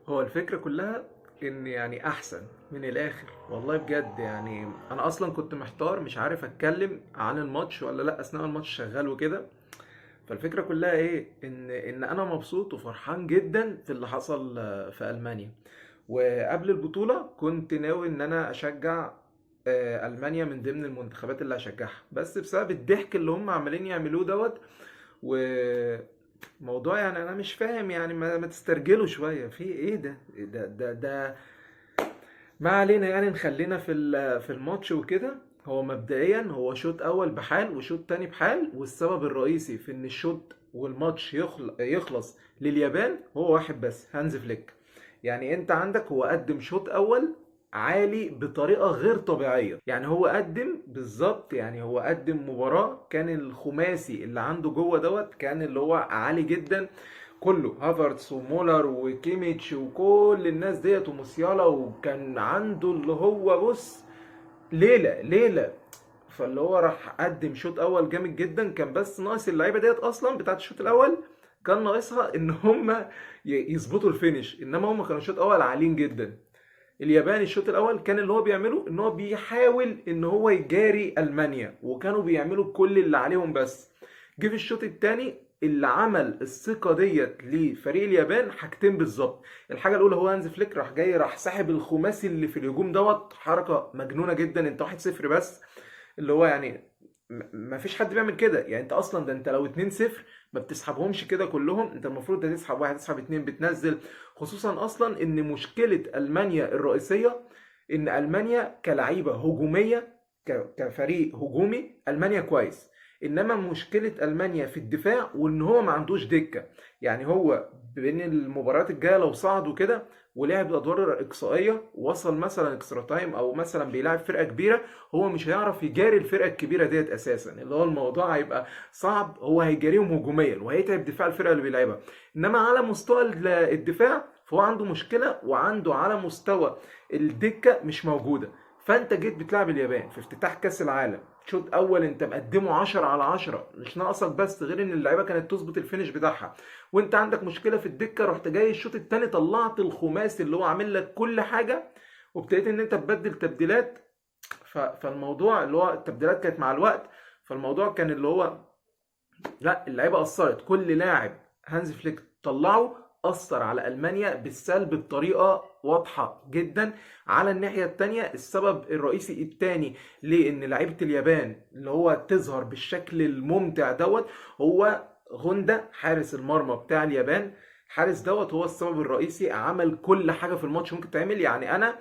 هو الفكرة كلها ان يعني احسن من الاخر والله بجد. يعني انا اصلا كنت محتار مش عارف اتكلم عن الماتش ولا لا اثناء الماتش شغال وكده. فالفكرة كلها ايه؟ ان انا مبسوط وفرحان جدا في اللي حصل في المانيا. وقبل البطولة كنت ناوي ان انا اشجع المانيا من ضمن المنتخبات اللي هشجعها، بس بسبب الضحك اللي هم عمالين يعملوه دوت وموضوع، يعني انا مش فاهم. يعني ما تسترجلوا شوية؟ في ايه ده ده ده ده ما علينا، يعني نخلينا في في الماتش وكده. هو مبدئيا هو شوط اول بحال وشوط تاني بحال، والسبب الرئيسي في ان الشوط والماتش يخلص لليابان هو واحد بس، هانز فليك. يعني انت عندك هو قدم شوط اول عالي بطريقة غير طبيعية، يعني هو قدم بالظبط، يعني هو قدم مباراة كان الخماسي اللي عنده جوه دوت كان اللي هو عالي جدا، كله هافرتس ومولر وكيميتش وكل الناس ديت وموسيالا، وكان عنده اللي هو بص ليلة ليله. فاللي هو راح قدم شوط اول جامد جدا، كان بس ناقص اللعيبة ديت اصلا بتاعت الشوط الاول، كان ناقصها ان هم يظبطوا ال finish، انما هم كانوا شوط اول عاليين جدا. اليابان الشوط الاول كان اللي هو بيعمله ان هو بيحاول ان هو يجاري المانيا، وكانوا بيعملوا كل اللي عليهم، بس جه في الشوط الثاني اللي عمل الثقة ديت لفريق اليابان حاجتين بالظبط. الحاجة الاولى هو هانز فليك راح جاي راح ساحب الخماسي اللي في الهجوم دوت، حركة مجنونة جدا، انت 1-0 بس، اللي هو يعني ما فيش حد بيعمل كده. يعني انت اصلا ده انت لو 2-0 ما بتسحبهمش كده كلهم، انت المفروض ده تسحب واحد تسحب اتنين بتنزل. خصوصا اصلا ان مشكلة المانيا الرئيسية ان المانيا كلعيبه هجومية، كفريق هجومي المانيا كويس، انما مشكلة المانيا في الدفاع وان هو ما عندوش دكه. يعني هو بين المباريات الجاية لو صعدوا كده ولعب الادوار الاقصائية وصل مثلا extra time او مثلا بيلعب فرقه كبيره، هو مش هيعرف يجاري الفرقة الكبيرة ديت اساسا، اللي هو الموضوع هيبقى صعب. هو هيجاريهم هجوميا وهيتعب دفاع الفرقة اللي بيلعبها، انما على مستوى الدفاع فهو عنده مشكله، وعنده على مستوى الدكة مش موجودة. فانت جيت بتلعب اليابان في افتتاح كاس العالم، شوط اول انت مقدمه 10 على 10، مش ناقصك بس غير ان اللعيبة كانت تظبط ال finish بتاعها، وانت عندك مشكلة في الدكة. رحت جاي الشوط الثاني طلعت الخماسي اللي هو عامل لك كل حاجة، وابتديت ان انت تبدل تبديلات. فالموضوع اللي هو التبديلات كانت مع الوقت، فالموضوع كان اللي هو لا اللعيبة اثرت، كل لاعب هانز فليك طلعه اثر على المانيا بالسلب بطريقة واضحة جدا. على الناحية الثانية السبب الرئيسي الثاني لان لعيبة اليابان اللي هو تظهر بالشكل الممتع دوت هو غوندا حارس المرمى بتاع اليابان. حارس دوت هو السبب الرئيسي، عمل كل حاجة في الماتش ممكن تعمل. يعني انا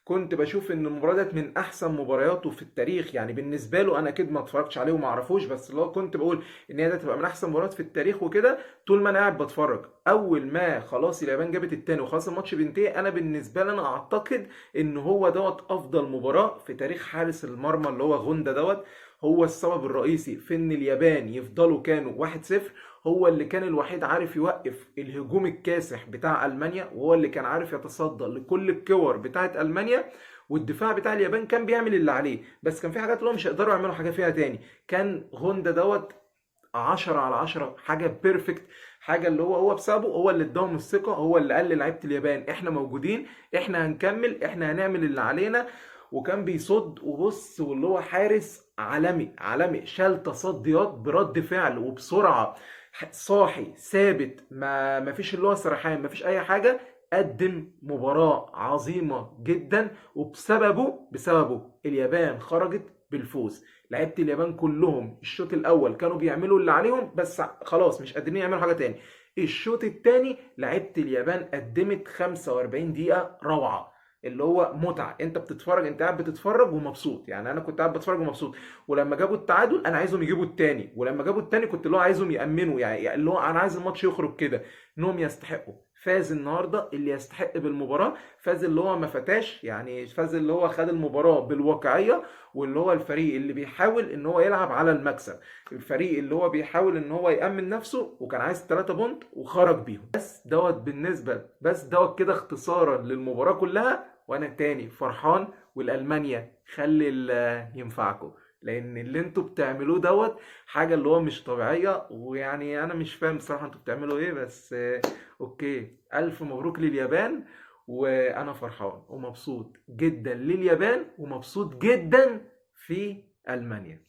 كنت بشوف ان المباراة ديت من احسن مبارياته في التاريخ، يعني بالنسبة له انا اكيد ما اتفرجتش عليه وما اعرفوش، بس اللي هو كنت بقول ان هي ده تبقى من احسن مباريات في التاريخ وكده. طول ما انا قاعد بتفرج، اول ما خلاص اليابان جابت التاني وخلاص الماتش بينتهي، انا بالنسبة لي انا اعتقد ان هو دوت افضل مباراة في تاريخ حارس المرمى اللي هو غوندا دوت. هو السبب الرئيسي في ان اليابان يفضلوا كانوا 1-0، هو اللي كان الوحيد عارف يوقف الهجوم الكاسح بتاع المانيا، وهو اللي كان عارف يتصدى لكل الكور بتاعه المانيا. والدفاع بتاع اليابان كان بيعمل اللي عليه، بس كان في حاجات اللي هم مش هيقدروا يعملوا حاجة فيها تاني. كان غوندا دوت 10 على 10، حاجة perfect، حاجة اللي هو بسببه هو اللي اداهم الثقة، هو اللي قال للعيبة اليابان احنا موجودين، احنا هنكمل، احنا هنعمل اللي علينا. وكان بيصد وبص، واللي هو حارس عالمي عالمي، شال تصديات برد فعل وبسرعة، صاحي ثابت، ما فيش اللي هو سرحان، ما فيش اي حاجة. قدم مباراة عظيمة جدا، وبسببه اليابان خرجت بالفوز. لعيبة اليابان كلهم الشوط الاول كانوا بيعملوا اللي عليهم، بس خلاص مش قادرين يعملوا حاجة تاني. الشوط التاني لعيبة اليابان قدمت 45 دقيقة روعه، اللي هو متعه، انت بتتفرج، انت قاعد بتتفرج ومبسوط. يعني انا كنت قاعد بتفرج ومبسوط، ولما جابوا التعادل انا عايزهم يجيبوا التاني، ولما جابوا التاني كنت اللي هو عايزهم يامنوا، يعني اللي هو انا عايز الماتش يخرج كده انهم يستحقوا. فاز النهارده اللي يستحق بالمباراة، فاز اللي هو ما فتاش، يعني فاز اللي هو خد المباراة بالواقعيه، واللي هو الفريق اللي بيحاول ان هو يلعب على المكسب، الفريق اللي هو بيحاول ان هو يأمن نفسه وكان عايز 3 point وخرج بيهم. بس دوت بالنسبة، بس دوت كده اختصارا للمباراة كلها. وانا تاني فرحان، والالمانيا خلي اللي ينفعكم. لان اللي انتوا بتعملوه دوت حاجة اللي هو مش طبيعية. ويعني انا مش فاهم بصراحة انتوا بتعملوا ايه، بس okay، الف مبروك لليابان. وانا فرحان ومبسوط جدا لليابان، ومبسوط جدا في المانيا.